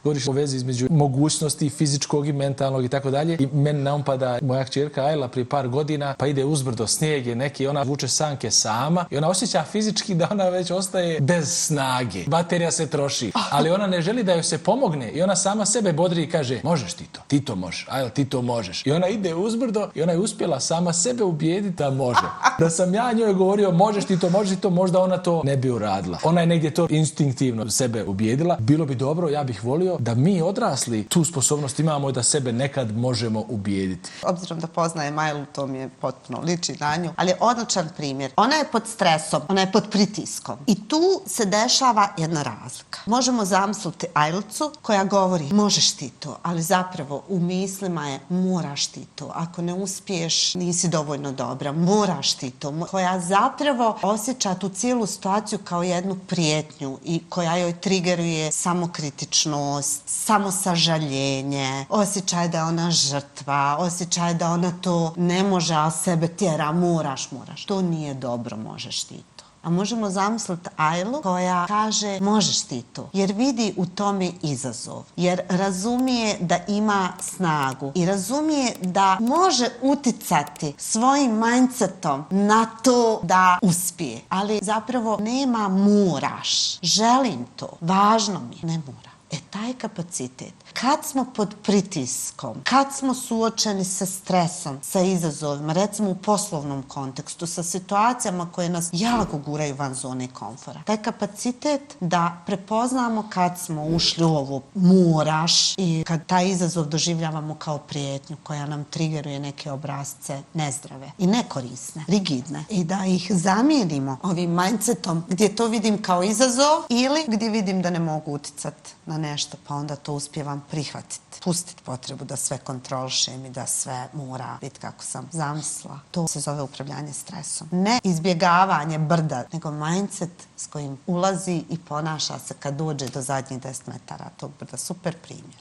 Govoriš o vezi između mogućnosti fizičkog i mentalnog i tako dalje. I meni naumpada moja kćerka Ajla prije par godina, pa ide uzbrdo, snijeg je neki, ona vuče sanke sama i ona osjeća fizički da ona već ostaje bez snage. Baterija se troši, ali ona ne želi da joj se pomogne i ona sama sebe bodri i kaže možeš ti to možeš, Ajla ti to možeš. I ona ide uzbrdo i ona je uspjela sama sebe ubijediti da može. Da sam ja njoj govorio možeš ti to, možda ona to ne bi uradila. Ona je negdje to instinktivno sebe ubijedila. Bilo bi dobro, ja bih volio da mi odrasli tu sposobnost imamo da sebe nekad možemo ubijediti. Obzirom da poznajem Ajlu, to mi je potpuno liči na nju, ali je odličan primjer. Ona je pod stresom, ona je pod pritiskom i tu se dešava jedna razlika. Možemo zamisliti Ajlicu koja govori možeš ti to, ali zapravo u mislima je moraš ti to. Ako ne uspiješ, nisi dovoljno dobra, moraš ti to. Koja zapravo osjeća tu cijelu situaciju kao jednu prijetnju i koja joj trigeruje samokritičnost, samosažaljenje, osjećaj da je ona žrtva, osjećaj da ona to ne može, a sebe tjera, moraš. To nije dobro, možeš ti to. A možemo zamisliti Ajlu koja kaže možeš ti to, jer vidi u tome izazov, jer razumije da ima snagu i razumije da može uticati svojim mindsetom na to da uspije. Ali zapravo nema moraš, želim to, važno mi, ne mora. Taj kapacitet, kad smo pod pritiskom, kad smo suočeni sa stresom, sa izazovima, recimo u poslovnom kontekstu, sa situacijama koje nas jako guraju van zone komfora. Taj kapacitet da prepoznamo kad smo ušli u ovo moraš i kad taj izazov doživljavamo kao prijetnju koja nam trigeruje neke obrasce nezdrave i nekorisne, rigidne i da ih zamijenimo ovim mindsetom gdje to vidim kao izazov ili gdje vidim da ne mogu uticati na nešto, pa onda to uspijevam prihvatiti. Pustiti potrebu da sve kontrolišem i da sve mora biti kako sam zamislila. To se zove upravljanje stresom. Ne izbjegavanje brda, nego mindset s kojim ulazi i ponaša se kad dođe do zadnjih 10 metara tog brda. Super primjer.